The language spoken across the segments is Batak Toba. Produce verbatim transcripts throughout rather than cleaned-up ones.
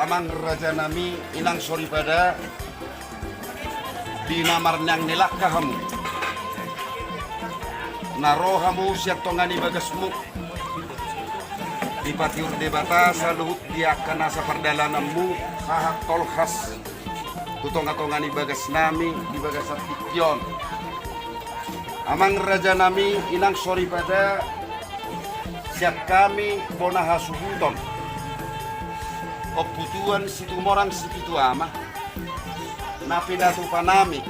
Amang rajanami, inang soripada, di na marneang ni langka hamu, na ro hamu sian tonga ni bagasmu, dipatiur Debata saluhut di angka nasa pardalananmu, sahat tolhas tu tonga-tonga ni bagasnami di bagasan tingki on. Amang rajanami, inang soripada, sian hami bona hasuhuton, Ompu Tuan Situmorang Sipitu Ama, na pinatupanami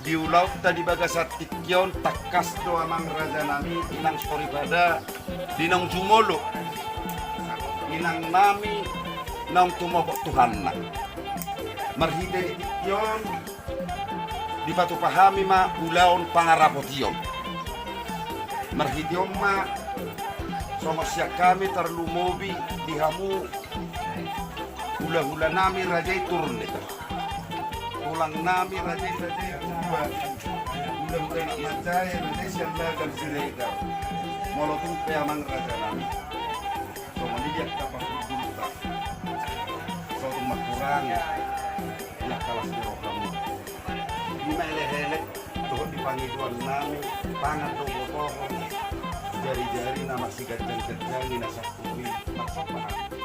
di ulaonta di bagasan tingki on, tangkas do amang rajanami, inang soripada, di naung jumolo inangnami naung tumopot Tuhanna. Marhite ni tingki on dipatupa hami ma ulaon pangarapotion. Marhite on ma songon sian hami tarlumobi di hamu hulahulanami raja i Turle, tulangnami raja i, raja i Purba, hulahula anak manjae raja i sian Lagan Siregar, molo tung pe amang rajanami, songon i di angka parhundulta, so tung mangkurangi di angka las ni rohamu. Ima elek-elek dohot di pangidoannami, pangan do botohon, jari-jari na marsiganjang-ganjang i na sangkup i, marsomba hami.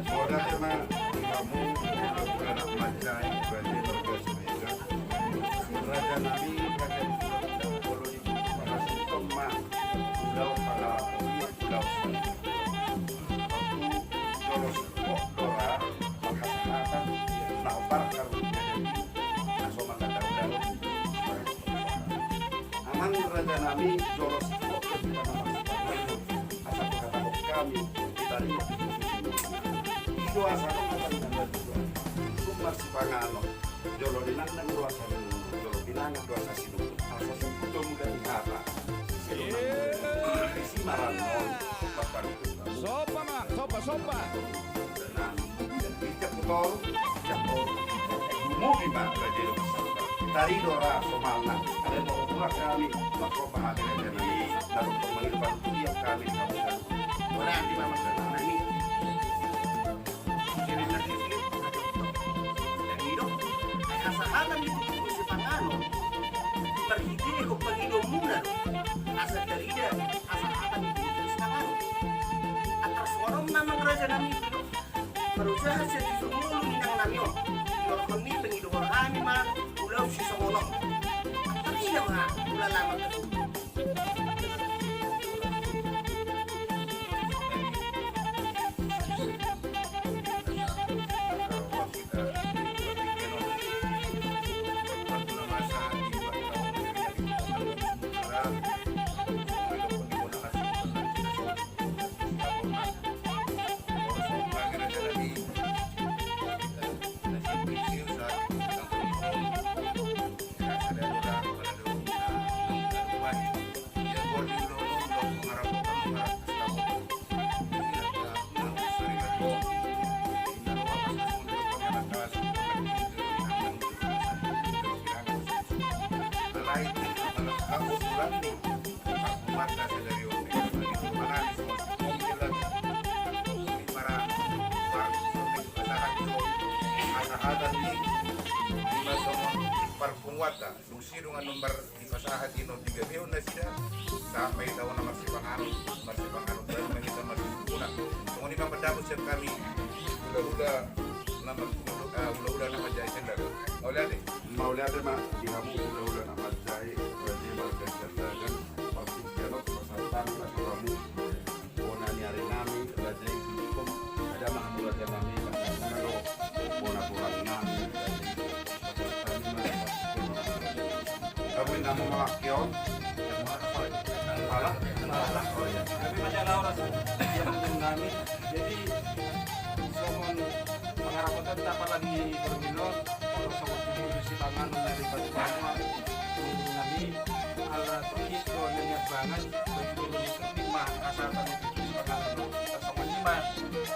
Mauliate ma di hamu, hulahulanami manjae raja i Marga Siregar, rajanami, raja i Marga Siregar, molo di parhasuhuton ma ulaon pangarapotion, ulaon jolo sihok do ra marhasahatan na hombar karhut na somal na daodao. Amang rajanami, jolo sihok do hita na marsipanganon, asa tu hatahon hami, hita ringkot di posisi i do asa adong hata ni na batua, tung marsipanganon. Jolo ninangnang do asa ninangnang, jolo pinangan do asa sinungut, asa sungkun do muda ni hata. Isi ma rannon, bapak. Somba ma, somba, somba. Nah, ijak putor, ijak putor. Dumubi ma raja i do. Tari do ra somalna. Ada mau pulang kami, makro pahami raja i. Nah, untuk menghidupkan tujuan kami, kami. Orang di mana sana ini? Jadi, nanti sini, dan hidup, asa hata ni tutu sipanganon, marhitehon pangidoanmuna do, asa tarida, asa hata ni tutu sipanganon. Antar songon on ma amang rajanami, marusaha sian di jumolo ni inangnami on, diorhon ni pangidohon hami ma, ulaon sisongon on. Antar ida ma, ulaon lamak kasubut. Parpunguanta dung sidung annon bar dipasahat i, nunga digabehon nasida, sahat ma hita on na marsipanganon, marsipanganon baru ma hita marsipanganon. Songon i ma mandapot sian hami hulahula na mar-, ah, hulahula na manjae Mauliate. Mauliate ma di hamu hulahula na manjae, raja i marga Siandagan, partingkian on pasahat hami ma tu hamu bona ni ari nami, raja i, hukum, ada ma hamu raja nami, na, na, na, na, bona tulang nami, raja i. Hamu inna hamu mangangkion. Salah? Salah. Oh, iya. Tapi masalah orang, dia mendung kami. Jadi, songon pangarapotan, apalagi bermilo, kalau songon tujuh sipanganon dari Batu Bangua, mendung kami, ala tulis do nanya banget, betul itu lima asal tadi tulis sipanganon. Tersongon lima,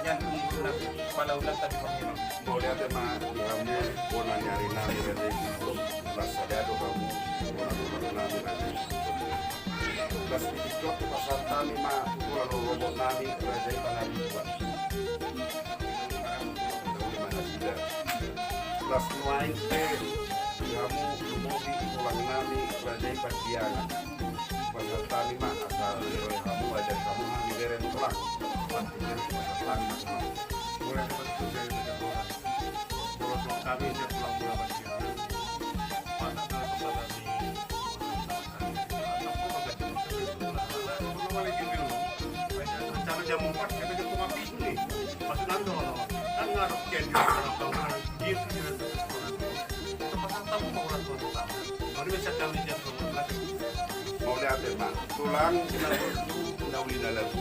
yang mendung kami, kepala ulat tadi bermilo. Mauliate ma di hamu bona ni ari nami, raja i, hukum, las sada do hamu bona ni ari nami, raja i. Las di tiktok pasahat hami ma tu tulang rorobot nami, raja i, panabi tuan. Las nuaeng pe di hamu lumobi tulang nami, raja i, Pandiangan. Pasahat hami ma asa diroe hamu, ajari hamu hami bere tu tulang. Pasahat hami ma. Mulai dari tu saya tidak orang. Kalau kami dia pulang bola Pandiangan. Masa kalau kepala di Rencana jam empat, kita jam lima pagi nih. Pas nando, kan ngarep jadi orang kawan, gitu, gitu. Tempat tamu mau orang tua tamu. Kalau bisa kami jam dua belas. Mauliate ma. Tulang, na uli na lagu.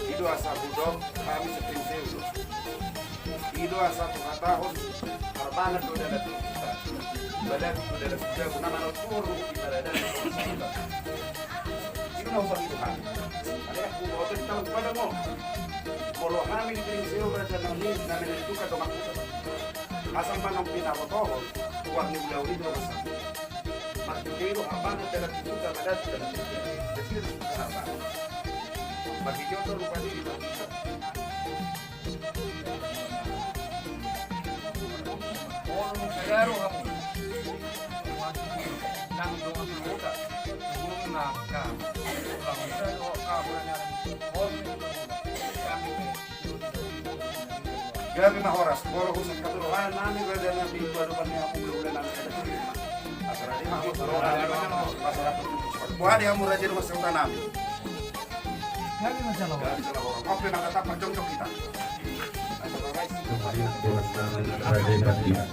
I do asa hudok, hami septingseu do. I do asa tu hatahon, harbangan do dalan tu huta. Badan do dalan tu jabu, na manontor di badan do huta. I do na hupang i do hami. Adalah huboto di taon pada mo. Molo hami di Piningseu, raja nami, na menentukan do makuta. Asa manang pinabotohon, uang ni ulaon i do masa. Martite do harbangan dalan tu huta, badan do dalan tu huta. Jadi, harbangan. Martite do rupa ni. Gabe ma horas, molo husangkap roha nami, raja nami, tu adopan ni hamu hulahula nami, raja nami. Asal raja ma hamu, asal raja ma hamu, asal raja ma hamu. Boha di hamu raja i, rumah seuta nami. Gabe ma jala horas. Gabe jala horas. Oke, maka tapa jongjong hita. Kemudian bolas nami raja i, Pandiangan.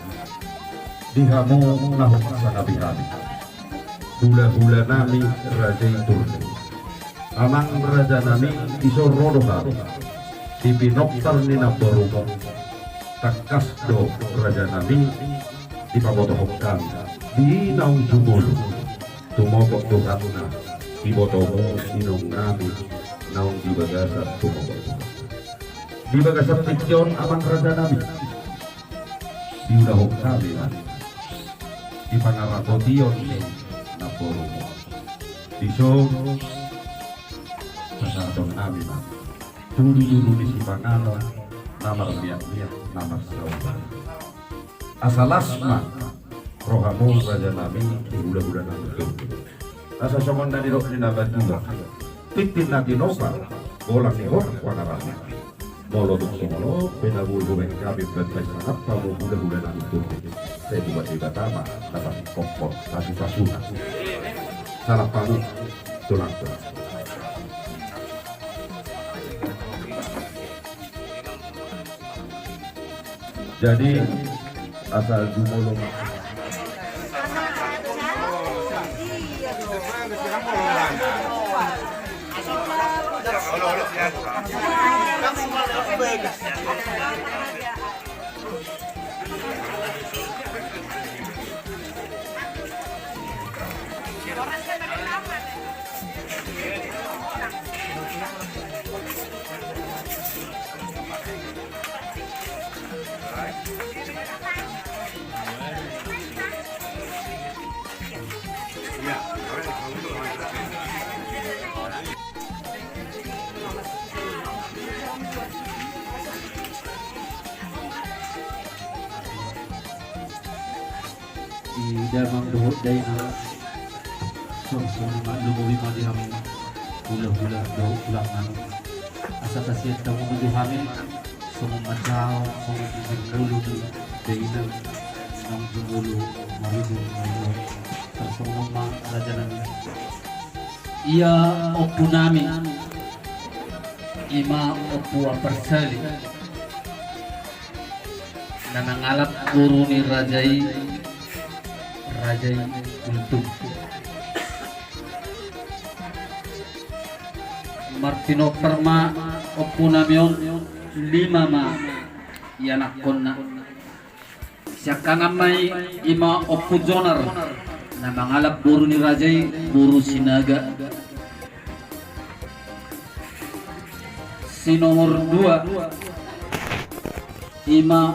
Di hamu na hupasangapi hami. Hulahula nami raja i, Turnip. Amang raja nami, dison ro do hami. Di pinompar ni namboru. Tangkas do raja nami, dipabotohon hami. Di naung jumolo. Tumogop do hami na, dibotomu inong nami, naung di bagasan tumogop. Di bagasan tingki on amang raja nami. Diulahon hami na. Di pangarapotion ni namborumu. Dison. Pasahaton nami na. Tudu-tudu ni sipanganon, na marmiak-miak, na marsaoran. Asa las ma rohamu raja nami di hulahula nami. Asa songon na nidok ni na batua. Tintin na tinopa, bolang ni horak pangarahutna. Molo tung songon on pe na boi hubaen hami, baen sangap hamu hulahula nami. Sai buat Debata ma na pasingkophon pasu-pasuna. Salam hamu tulang-tulang. Jadi asal jumolo ma. Di damang dohot dainang, songon i ma lumobi ma di hamu hulahula dohot tulang nami. Asa tasian hamu ma tu hami songon manjaha, songon bibir ngolu ni Dainang naung jumolo marujung ngolu on. Tarsongon on ma raja nami. Ia ompu nami i ma Ompu Ambarsali na mangalap boru ni raja i, raja i Kultum. Martinompar ma ompu nami on, lima ma ianakkonna. Siangkangan ma i, i ma Ompu Jonar na mangalap boru ni raja i, boru Sinaga. Si nomor dua i ma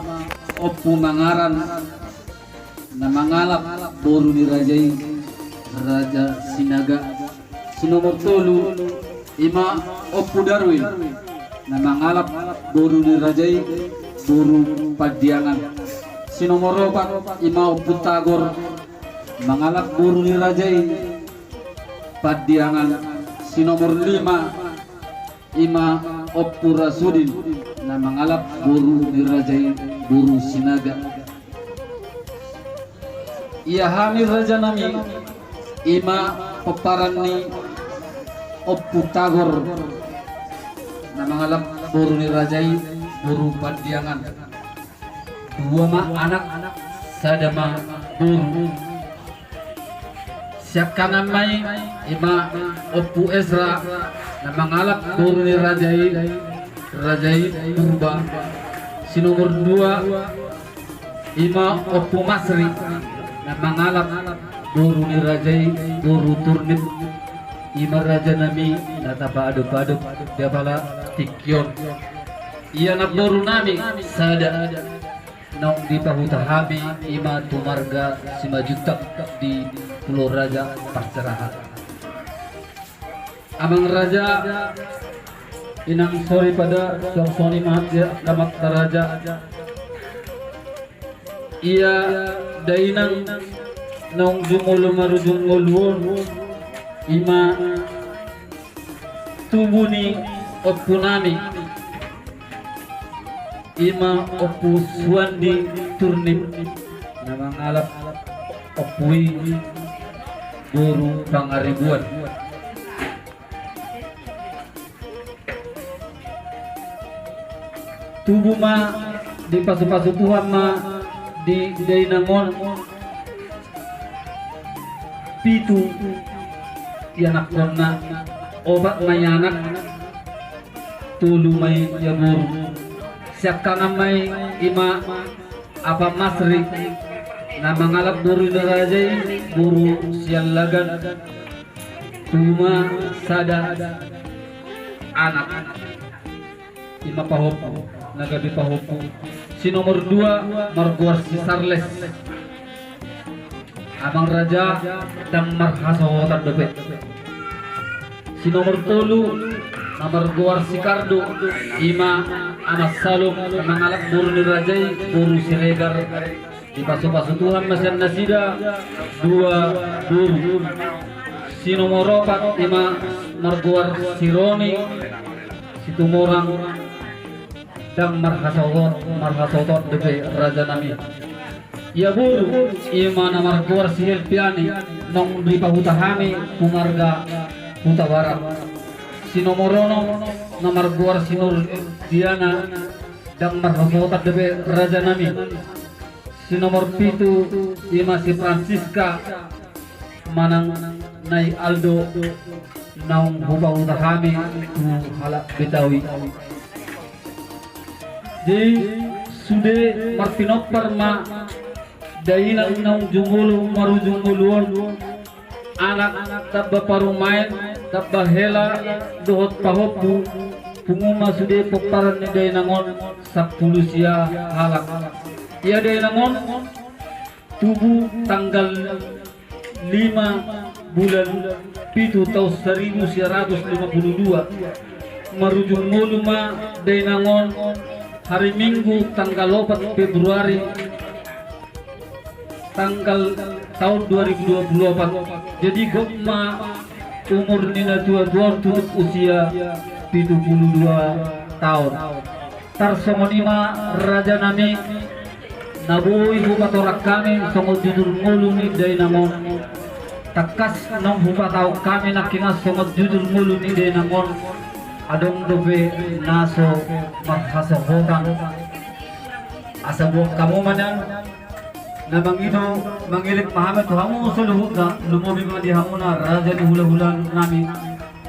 Ompu Mangaran na mangalap boru ni raja i, raja Sinaga. Si nomor tolu i ma Ompu Darwin na mangalap boru ni raja i, boru Pandiangan. Si nomor opat i ma Ompu Tagor mangalap boru ni raja i, Pandiangan. Si nomor lima i ma Ompu Rasudin na mangalap boru ni raja i, boru Sinaga. Ia hami raja nami, i ma pomparan ni Ompu Tagor na mangalap boru ni raja i, boru Pandiangan. Dua ma anak, sada ma boru. Siangkangan ma i, i ma Ompu Esra na mangalap boru ni raja i, raja i Purba. Si nomor dua i ma Ompu Masri na mangalap boru ni raja i, boru Turnip. I ma raja nami na tapaadop-adop di apala tingki on. Ia namboru nami sada naung dipahuta hami, i ma tu marga Simanjuntak di Pulau Raja Parserahan. Amang raja, inang soripada, suang songon i ma di amanta raja. Ia dainang naung jumolo marujung ngolu on, i ma tubu ni ompu nami, i ma Ompu Suandi Turnip na mangalap ompu i, boru Pangaribuan. Tubu ma, dipasupasu Tuhan ma di dainang on pitu ianakkonna, opat ma i anak, tolu ma i boru. Siangkangan ma i, i ma Apa Masri na mangalap boru ni raja i, boru Siallagan. Tubu ma sada anak, i ma pahompu, na gabe pahompu. Si nomor dua margoar si Sarles. Amang raja, ndang marhasohotan dope. Si nomor tolu na margoar si Kardo, i ma Anas Salom na mangalap boru ni raja i, boru Siregar. Dipasupasu Tuhan ma sian nasida dua boru. Si nomor opat i ma margoar si Roni Situmorang. Ndang marhasohot, marhasohotan dope raja nami. Ia boru, i ma na margoar si Helpiani, naung dipahuta hami tu marga Hutabarat. Si nomor onom na margoar si Nurdiana, ndang marhasohotan dope raja nami. Si nomor pitu i ma si Francisca manang Nai Aldo, naung hupahuta hami tu halak Betawi. Jadi sude martinompar ma dainang naung jumolo marujung ngolu on, anak tamba parumaen, tamba hela dohot pahompu. Pungu ma sude pomparan ni dainang on sampulu sia halak. Ia dainang on tubu tanggal lima bulan pitu taon saribu sia ratus lima pulu dua. Marujung ngolu ma dainang on hari Minggu tanggal opat Februari tanggal, taon dua ribu dua pulu opat. Jadi gok ma umur ni natuatua on, tutup usia pitu pulu dua taon. Tarsongon i ma raja nami, Na boi hupatorang hami songon jujur ngolu ni dainang on. Tangkas naung hupataon hami nangkiningan songon jujur ngolu ni dainang on, adong dope na so marhasohotan. Asa boan hamu ma nian, na mangido, mangelek ma hami tu hamu saluhutna, lumobi ma di hamuna raja ni hulahula nami.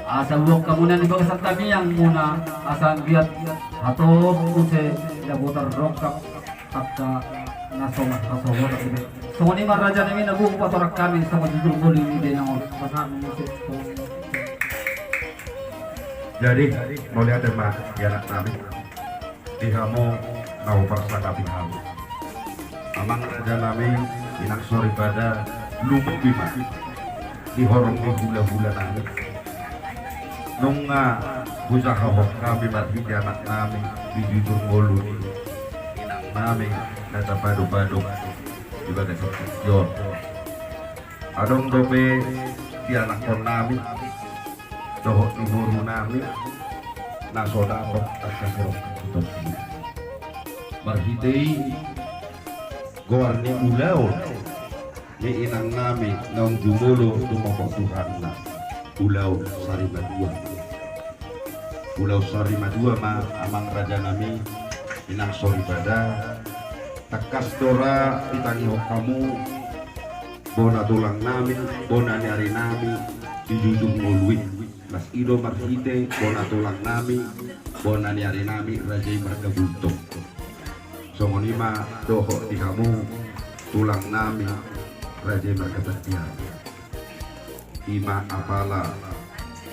Asa boan hamu nian di bagasan tangiang muna, asa anggiat hatop muse dapotan rongkap angka na so marhasohotan. Songon i ma raja nami, na boi hupatorang hami songon jujur ngolu ni dainang on. Pasahat muse. Jadi, mauliate ma di anak nami, di hamu na huparsangapi hami. Amang raja nami, inang soripada, lumobi ma di horong ni hulahula nami. Nunga hujahahon hami marhite anak nami di jujur ngolu ni inang nami na tapadopado di bagasan tingki on. Adong dope di anakkon nami dohot di boru nami na so dapot angka sirongkap tu tondi. Marhite i goar ni ulaon ni inang nami naung jumolo tumomok Tuhanna, ulaon sarimatua. Ulaon sarimatua ma amang raja nami, inang soripada. Tangkas do ra ditangihon hamu bona tulang nami, bona ni ari nami di jujur ngolu i. Las i do marhite bona tulang nami, bona ni ari nami raja i marga Bultok. Songon i ma dohot di hamu tulang nami raja i marga Tandiang. I ma apala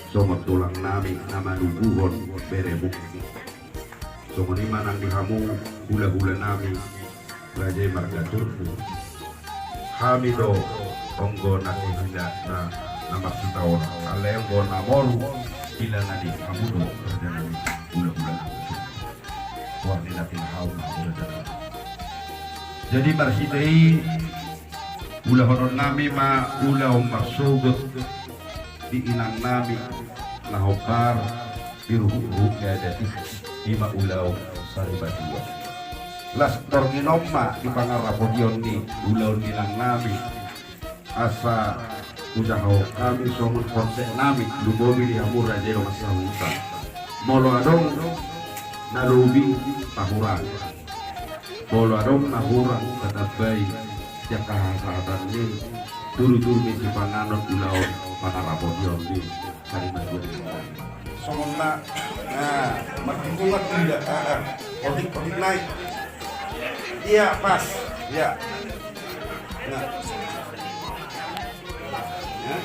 songon tulang nami na manubuhon beremu. Songon i ma nang di hamu hulahula nami raja i marga Turnus. Hami do anggo na hehila na, na marsitaonon, alai anggo na moru hila na di hamu do raja nami hulahula nami. Goar ni na pinahau ma hulahula nami. Jadi marhite i ulahonon nami ma ulaon marsogot di inang nami na hombar di ruhutruhut ni adat i, i ma ulaon sarimatua. Las torngin on ma di pangarapotion ni ulaon ni inang nami. Asa hujahahon hami songon konsep nami, lumobi di hamu raja i dongan sahuta. Molo adong na lobi, tahurangi. Molo adong na hurang, tatambai. Sian hasahatan ni tudutudu ni sipanganon ulaon pangarapotion ni sarimatua. Songon na, nah, marhubungan tidak, ah, ah. Otik, otik naik. Iya, pas. Iya. Nah. Ya.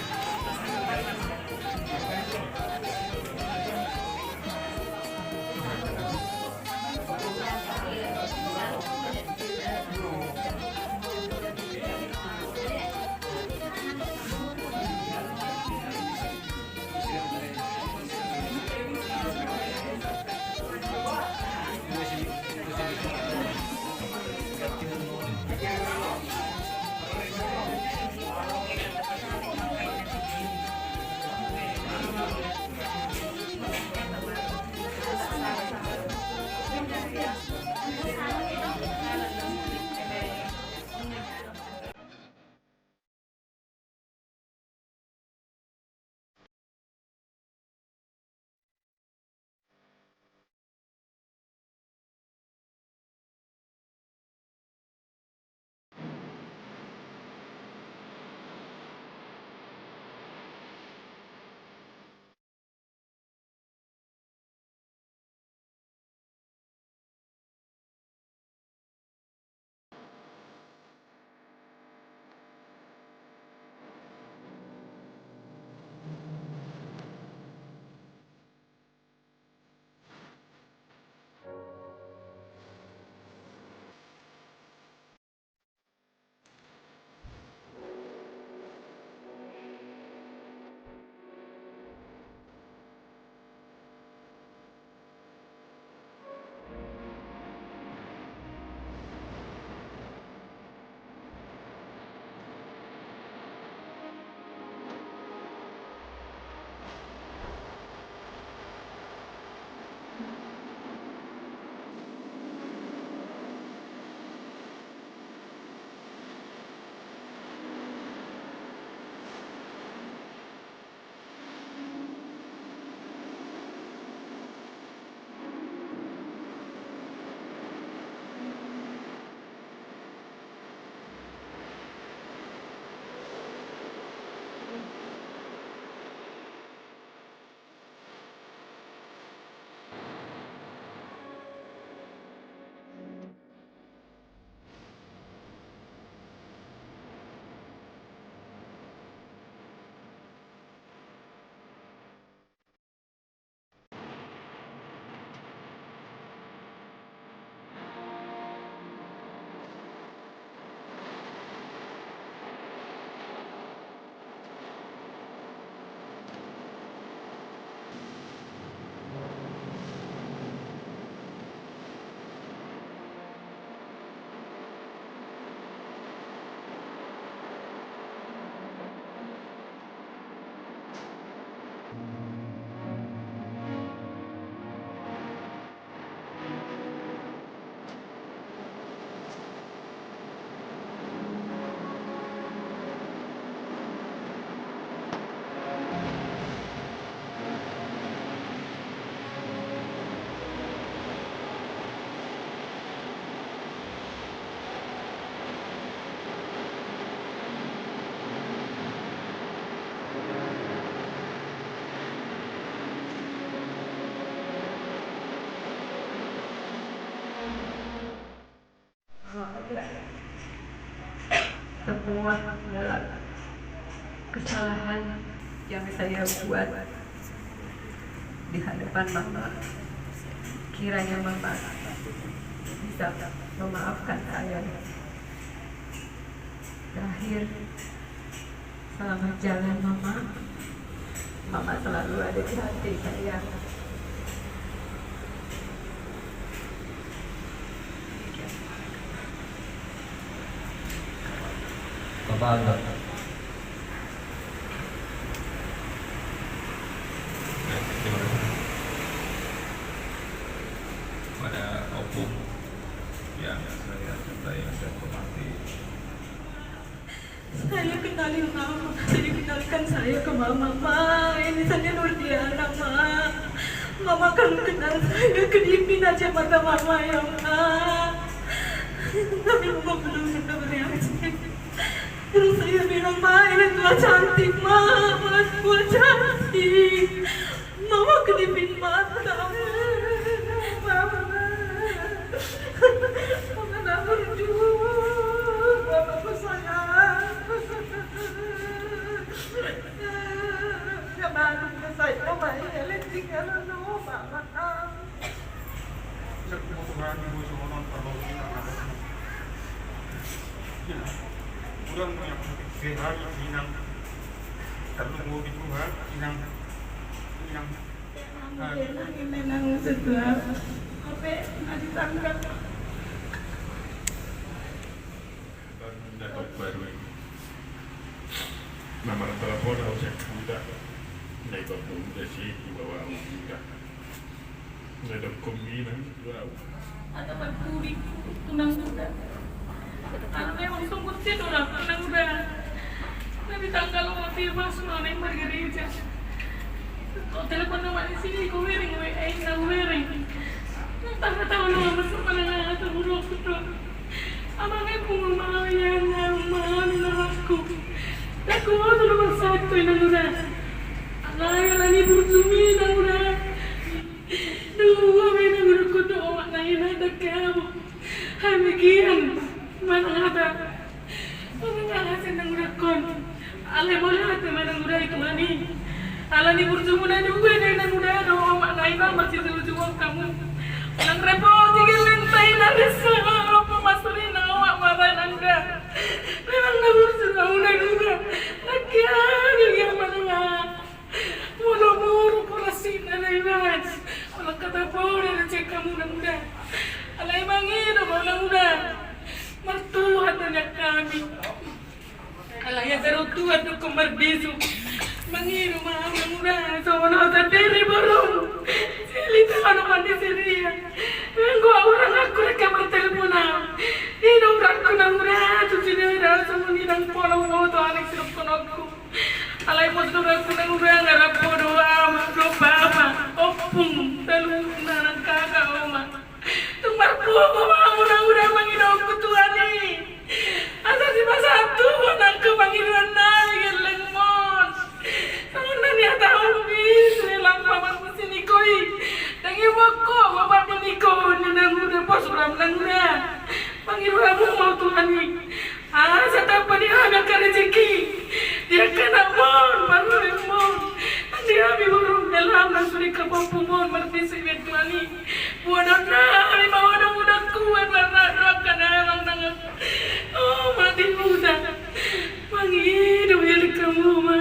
Semua segala kesalahan yang saya buat di hadapan Mama, kiranya Mama bisa memaafkan saya. Terakhir, selamat jalan, Mama. Mama selalu ada di hati saya. Bapak Angga. Terima kasih pada Opung yang saya cintai, yang saya hormati. Saya kenalin Mama, saya kenalkan saya ke Mama. Ma, ini saya Nurdiana, Ma. Mama kalau kenal saya kedipin aja mata Mama ya, Ma. Tapi Mama belum juga bereaksi. Terus saya bilang, "Ma, ini tua cantik, Ma. Ma, tua cantik." Mama kedipin mata. Mama. Mama tak berjuang. Mama sayang. Ya, Mama, saya, Mama, ya, letting, ya, no, Mama. Sek mo Tuhan, ibu songonon parlou ni na. Kurang mo yang B H inang. Tarlumobi Tuhan, inang. Inang. Inang, inang setua. Ape na ditangkap. Baru na tau baru i. Na martelepon au sian Kuta. Na iba Kuta si, iba au Kuta. Na dokkon mi nang tu au. Ada berpuri tu nang Kuta. Ada memang sungguh si tu nang Kuta. Na di tanggal empat belas na naeng margereja. Au telepon nama di sini, kubereng, W A na kubereng. Entah na tau nama masuk mana na tu buruk tu. Amang e pungu mau ya na mau na aku. Aku mau tu nomor satu inang Kuta. Alai ala ni burju mi inang Kuta. Dua mi inang Kuta, kudu omak na ina tak kamu. Hai mikian mana ada. Mana ada inang Kuta kon. Alai mauliate ma inang Kuta i Tuhan i. Ala ni burjumuna dua inang Kuta, dohot omak na ina masih burju hamu. Nang repot i gelleng ta ina resa, apa maksudna omak mara inang Kuta. Memang na burju hamu inang Kuta. Nangkin i dia manang. Molo muruk rasina na ibaen. Molo kata bola na cek hamu inang Kuta. Alai mangido ma inang Kuta. Martua tanya kami. Alai asa ro Tuhan dokkon mardisu. Mangido ma au inang Kuta, songon au sandiri boru. Silita au na mandi siria. Nanggo au urang aku reka martelepon au. Ido urangku inang Kuta, tu sidera songon i nang pola uboto anak sidokkononku. Alai pos do urangku inang Kuta, nga rap do ama dohot bapa, ompung, saluhutna nang kakak, oma. Tung marpungu ma au inang Kuta mangidohon tu Tuhan i. Asa sipasatuhon angka pangidoannami gellengmon. Songon na nihatahonmi, sini lampa marmusi ni Niko i. Ndang iboan ho bapa ni Niko on inang Kuta, pos uram inang Kuta. Mangido hamu ma au Tuhan i. Asa tampa di hami angka rejeki, di angka anakmon, parlowemon, di hami boru, helamu na sude angka ompungmon, marbisik be Tuhan i. Boanonnami ma, boanonmu ndang kuat, marnado angka dalan nang. O, mati huta. Mangido be hamu ma.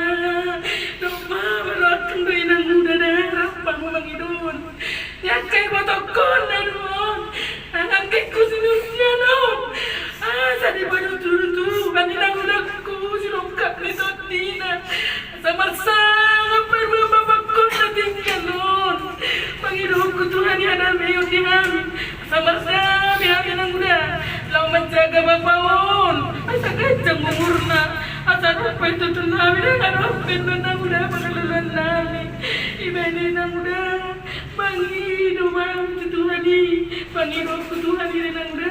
Dok ma, baru akan do inang Kuta, da rap hamu mangidohon. Di angka ibotongkon na dua on, nang angka ingkon sinurnian on. Asa dipadutudutu, ba inang Kuta, sidongkap ni tondina. Asa marsangap parbapakon na tinggal on. Mangidohon tu Tuhan i, hadameon di hami. Asa marsangap hami inang Kuta. Laho manjaga bapa on. Asa ganjang umurna. Asa dohot patutunami, nang adong pe inang Kuta pangaluluannami. Ibaen inang Kuta. Mangido ma au tu Tuhan i, mangido tu Tuhan i inang Kuta.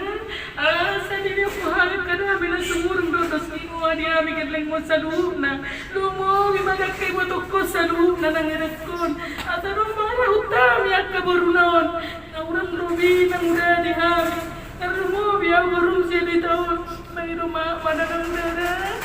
Asa dilehon hami angka dame na sumurung dohot dos ni roha di hami gellengmon saluhutna. Lumobi ma angka ibotongkon saluhutna nang edengkon. Asa adong ma harahuthami angka boruna on. Na hurang lobi inang Kuta di hami. Tarlumobi au borum Silita on. Mangido ma au inang Kuta.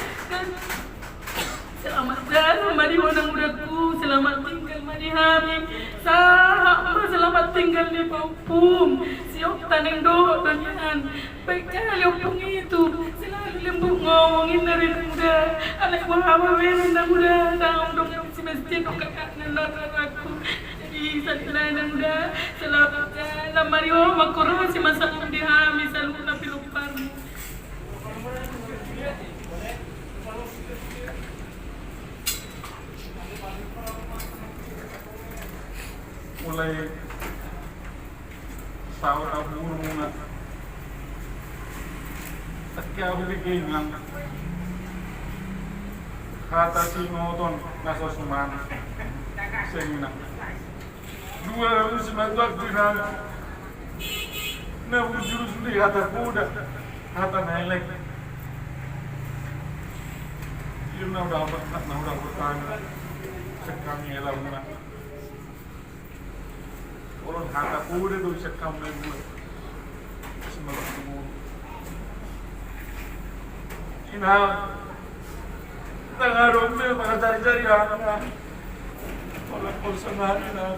Selamat jalan ma di ho nang udangku, selamat tinggal ma di hami. Sahat ma selamat tinggal di pahompum. Siok taneng dohot dongan. Baik kali ompung itu. Selalu lembut ngomong, inna ri nang uda. Alai boha ma be nang uda. Nang dong si mesjid dong kakak nang aku. Jadi sadina nang uda. Selamat jalan ma di ho, mangkorhon si masalah di hami saluhutna pilumparmu. Mulai saut aburna. Tapi aku bikin nang hata sinoton nasa suman sengina. Dua musim aku aku nang na bujur sudah hata kuda hata melek. Iya na udah apa na udah bertanya sekami elamna. Olo hata kuda do bisa kam na dua. Semangat dulu. Ina. Tangaro me mangajari-jari anak. Olo personal ina.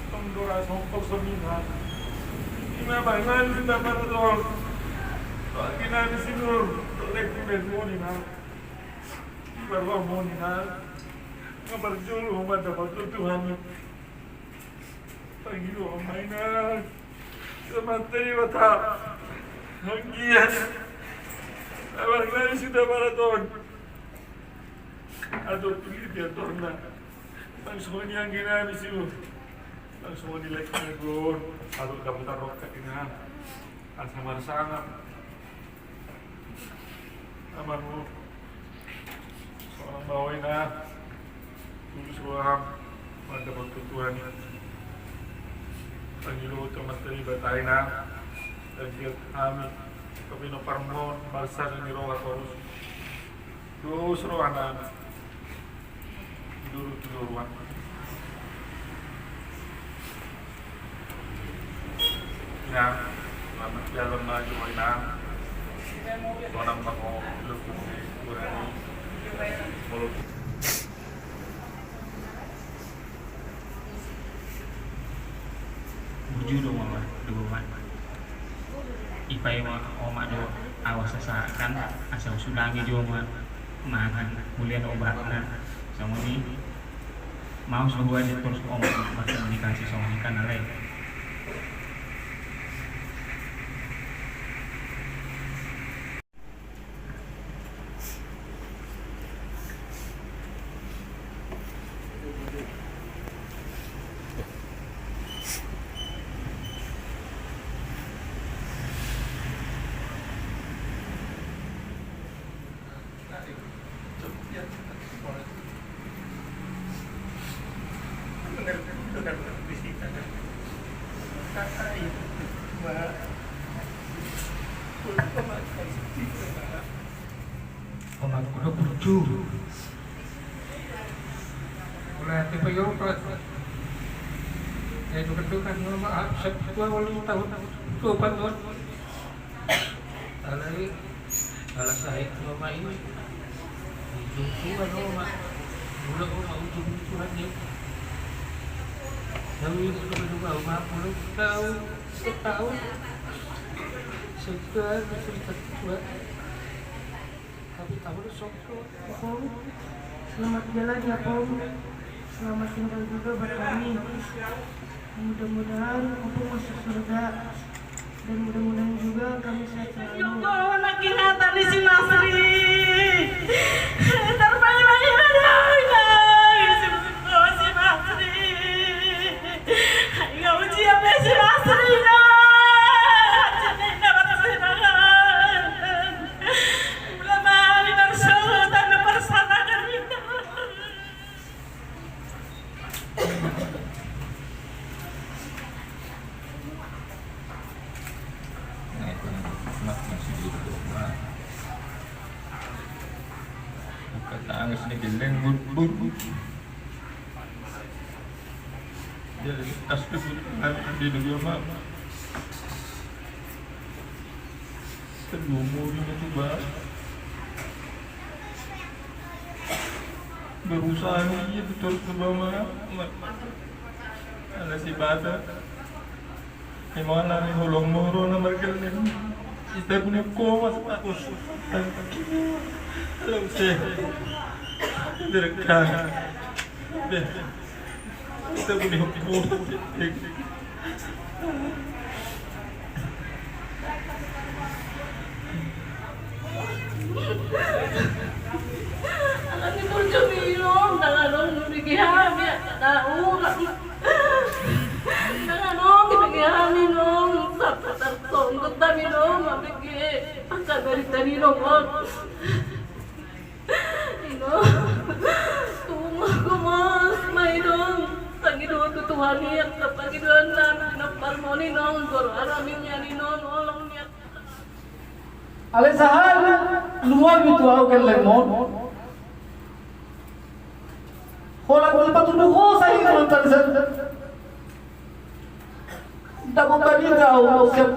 Tong dora song personal ina. Ina bangan ina pada tong. Ina di sinur. Lek ina dua ina. Ibar lo mo ina. Ngabar julu ma dapat Tuhan. Pagi lo ma ina. Samantari bata. Anggian. Abang nari sudah maraton. Atau pilih dia torna. Langsung ini anggian habis itu. Langsung ini lagi gon. Atau dapat tarok kakinya. Asa marsangap. Amarmu. Soal bawa ina. Tulus roham. Mantap waktu Tuhan. Pangilu teman tadi batai na. Dan dia kami. Kami no parmon. Barsa dan roha terus. Terus rohana. Dulu tiga ruang. Ya, selamat jalan lagi, Wai, nah. Tuhan, Ampang, oh, lu putih, kurang. Mulut. Bujur do ma, do ma. Ipaima oma do ahu sasahaton asa husulangi jo ma mangan mulian obatna. Songon i ma, songon i do torus oma markomunikasi songon i kan alai. Omak kuda kucu. Mulai hati payopat. Ya, itu kan, itu kan, nama, ah, sep-, dua puluh tahun, dua puluh tahun. Alai, ala sahit nama ini. Ujung tua nama. Mula nama ujung Tuhan ni. Kami itu kedua lima puluh tahun, setahun. Sekitar cerita tua. Tapi tahu sok. Ompung, selamat jalan ya, Pung. Selamat tinggal juga buat kami. Mudah-mudahan Ompung masuk surga. Dan mudah-mudahan juga kami sehat selalu. Yo, anak ingatan ni si Masri. Terbaik-baik ada, si Masri. Ayo, uji apa si Masri, no? Jadi, dapat saya tangan. Tangan sini geleng, but, but, but. Jadi, tas tu, kan, di negeri apa? Kedua, mau di negeri apa? Berusaha i betul sebama ala si bata. Emang ala ni holong moro na margel ni. Ita punya komas bagus. Kalau se direkan. Ita punya komas. Ala ni burjo ni inong, ndang adong dibege hami angka na hurang. Ndang adong dibege hami inong, sampe tarsonggot hami inong, mambege angka barita ni inong on. Inong, tung gomas ma inong, pangidoan tu Tuhan i, angka pangidoan na pinompar mon inong, jolo hami nian inong, holong nian. Alai sahali luar bitu au keleng mon. Holan dipatudu ho sahit holan tarisan. Dapot barita au sian,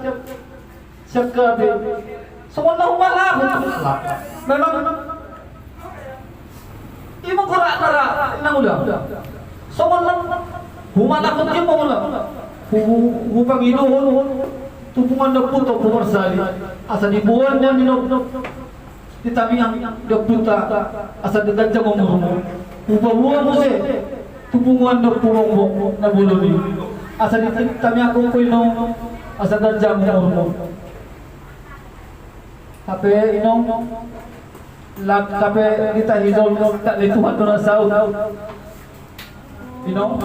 sian gabe. Songon na humalaput. Memang ima gorak-gorak na ula. Songon na humalaput ima ula. Hu, hupangidohon tu punguan ni ompunta Ompu Marsali asa diboan nian inong. Di tamiang di ompunta asa ganjang umurmu. Hupaboa muse tu punguan ni Ompu Bongbong na bolon i asa di tamiang ho inong asa ganjang umurmu. Hape inong, lak hape di tahi jolo, tak di Tuhan do na saut. Inong.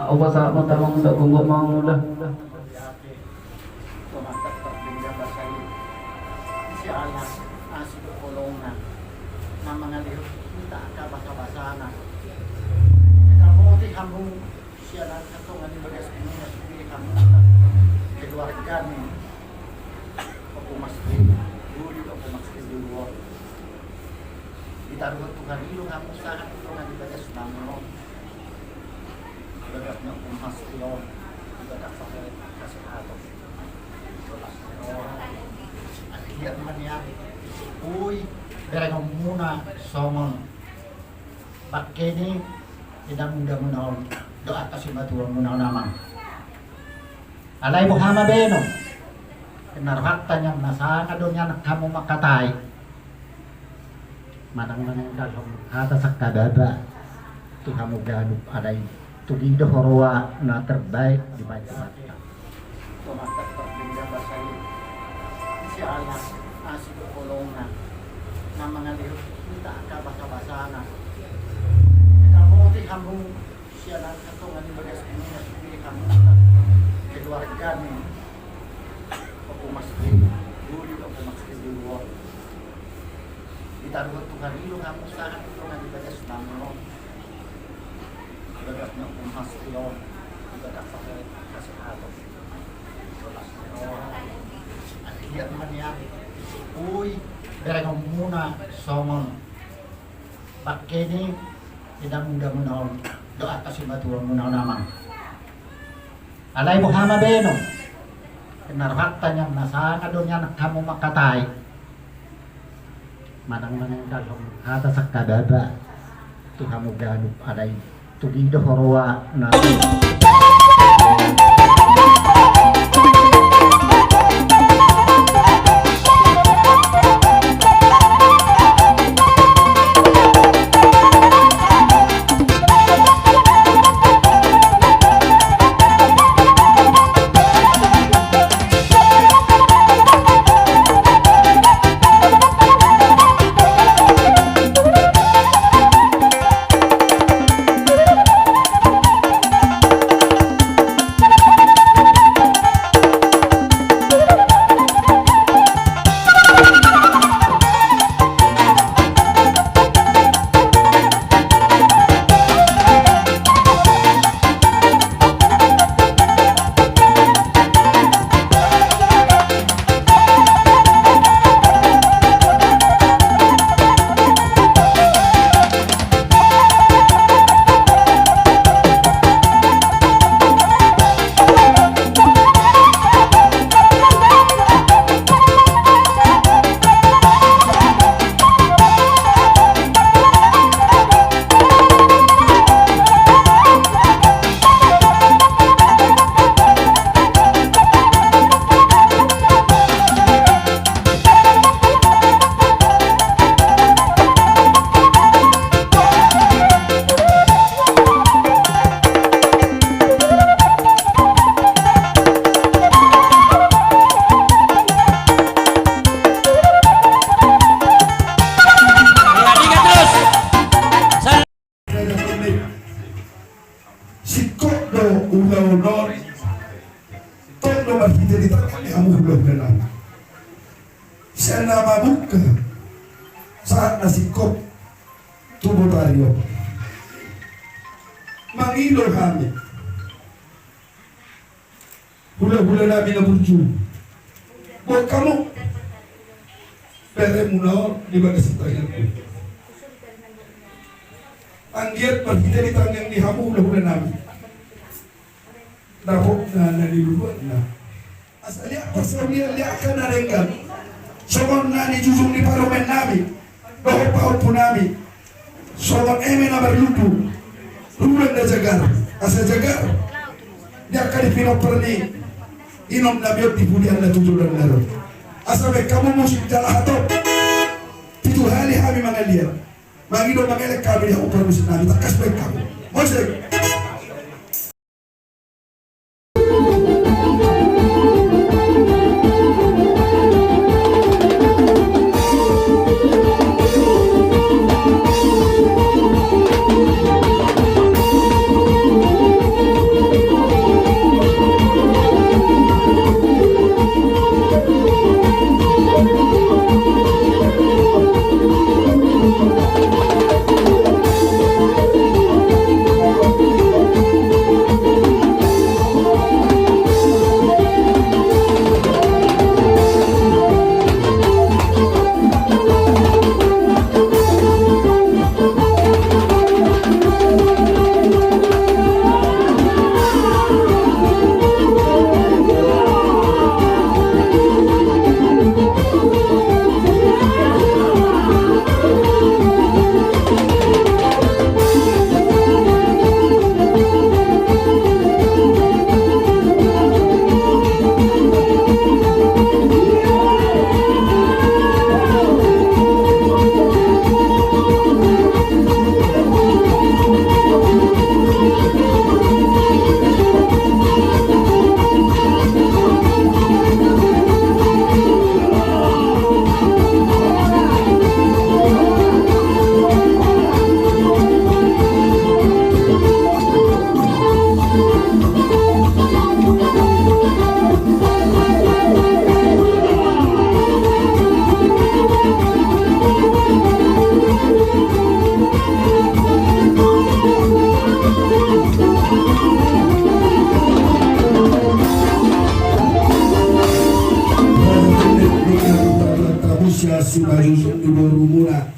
Au pasahat ma tamang, tak gunggok ma mula. Tumatak tardenggan basa i. Siala asi do holongna na mangalehon hita angka basabasana. Tamote hamu siala angka tonga ni bagas dunia sude hamu keluarga ni Ompu Mastri Doli, Ompu Mastri Doli on. Ditaruhon Tuhan i do hamu sahat tu tonga ni bagas bangun on. Ibagas na umpas ilon, ibagas pakai kasih atok. Ibagas na roha. Akhirnya nian. Ui, berengon muna songon. Pakai ni, tidak muda muna on. Doa kasih batu muna on amang. Alai boha ma baenon. Kena rohanta nian na sanga do nian hamu mangkatai. Manang manang dalam hata sangkababa. Tu hamu ganup alai tu diida ho roha na terbaik dibaen Tuhanta. Tumatak tardenggan basa i. Siala asi do holongna na mangalehon hita angka basabasana. Tamote hamu siala angka tonga ni bagas dunia sude hamu. Keluarga ni Ompu Mas Dulu, Ompu Mas Dulu. Ditaruhon Tuhan i do hamu sahat tu tonga ni bagas nami on. Di bagas ni Ompu Mas Dulu, di bagas pakai kesehatan. Di bagas ni on. Akhirnya nian. Ui, berengon muna songon. Pakke ni, inda muda muna on, dohot hasimatuon muna on amang. Alai boha ma baenon. Ninna rohanta nian na sanga do nian hamu mangkatai. Manang manang dalhon hata sangkababa. Tu hamu ganup alai. Tugi do huroha na. Singkop do ulaon on. Tong do marhite di tangan ni hamu hulahula nami. Sian na mamungka sahat na singkop tu botari on. Mangido hami. Hulahula nami na burju. Buat hamu. Beremuna on di bagas tanganku. Anggiat marhite di tangan ni hamu hulahula nami. Dapot na na niluluanna. Asa liat pasaulian liat angka na denggan. Songon na nijujung ni parumaen nami. Dohot pahompu nami. Songon eme na marlundu. Rudan na jagar. Asa jagar. Di angka di pinompar ni. Inom nami on di pudian na tujuan na ro. Asa baen hamu musik jala hatop. Pitu hali hami mangaliat. Mangido mangelek hami di hamu parmusik nami. Tangkas baen hamu. Musik. Simanjujung ni borumuna,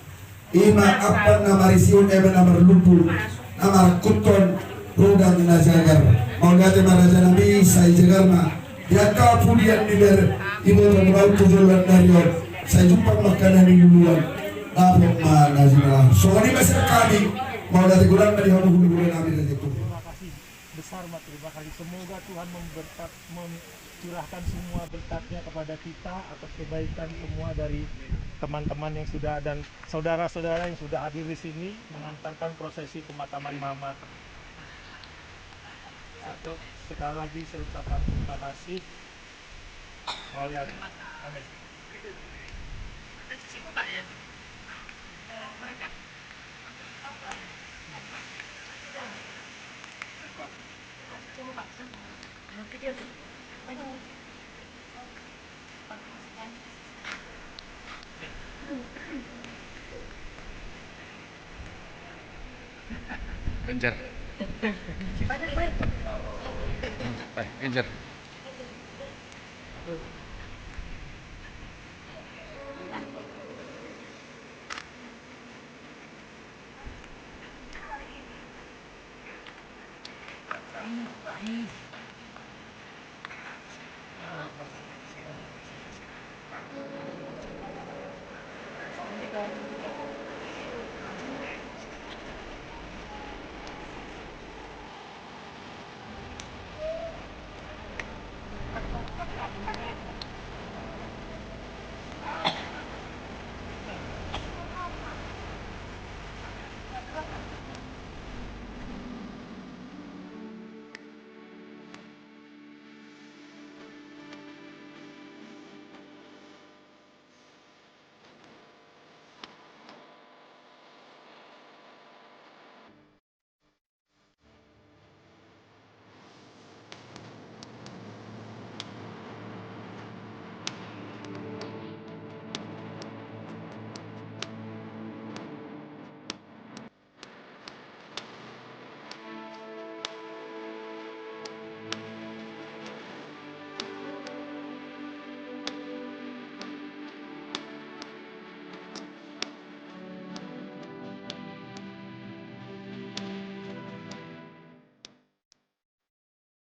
i ma ampan na marisihon eme na marlumbu, na marangkuthon rudang na jagar. Mauliate ma raja nami, sai jagar ma di angka pudian ni ber, iboto muna tu joloan ni ari on, sai jumpang ma angka na niluluan. Dapot ma na jinalahan. Songon i ma sian hami. Mauliate godang ma di hamu hulahula nami, raja i. Terima kasih besar, Mak. Terima kasih. Semoga Tuhan memberkat, mencurahkan semua berkatnya kepada kita atas kebaikan semua dari teman-teman yang sudah dan saudara-saudara yang sudah hadir di sini mengantarkan prosesi pemakaman Mama. Satu, sekali lagi saya ucapkan terima kasih. Mauliate. Amin. Ganjar. Baik, Ganjar.